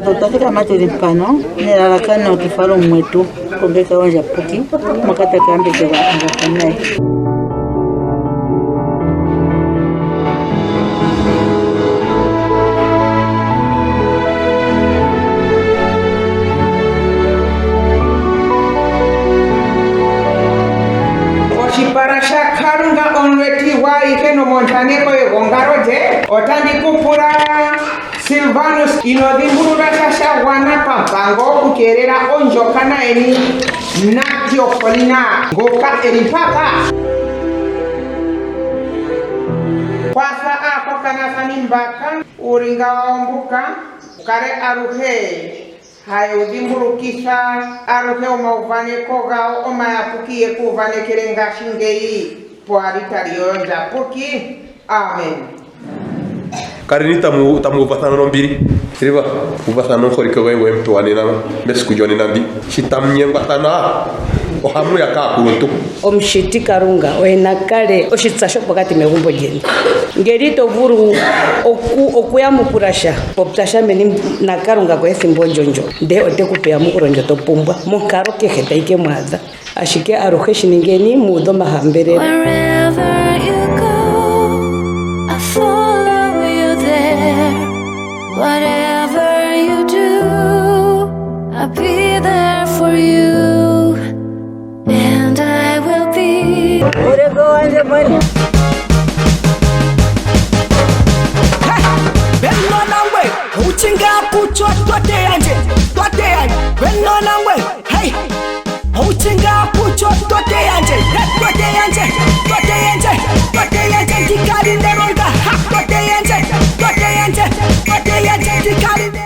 Otwa thikama tuli mpano nelalakano tu fale omumwetu kongeleka yondjapuki moka ta ka yambekelwa ondjokana ye. Koshipala shaKalunga omuleti gwaayihe nomontaneko yegongalo lye, otandi ku pula Silvanus, ino dhimbulula sha sha gwana pampango okukeelela ondjokana yeni naTeopolina ngoka e li mpaka? Kwatha aahokanathani mbaka uulinga wawo mbuka u kale aluhe haye wu dhimbulukitha aluhe omauvaneko gawo omayapuki ye ku uvanekele ngashingeyi poalitali yoye ondjapuki. Amen. Kaleni tamu tamu uvathana nombili. Silva, uvathana nomuholike goye ngoye mu pewa nena mesiku lyonena ndi. Shi tamu nyengwathana ohamu ya kaakuluntu. Omushiti Kalunga oye na kale oshitsa shopokati megumbo lyeni. Ngele ito vulu oku okuyamukula sha, popya sha meni naKalunga koye ethimbo olyo ndyo, ndee ote ku pe eyamukulo ndyo to pumbwa monkalo kehe tayi ke mu adha. Ashike aluhe shi ningeni mu udha omahambelelo. Wherever you go, I follow you there. Whatever you do, I'll be there for you. And I will be. Urego wandje mwene.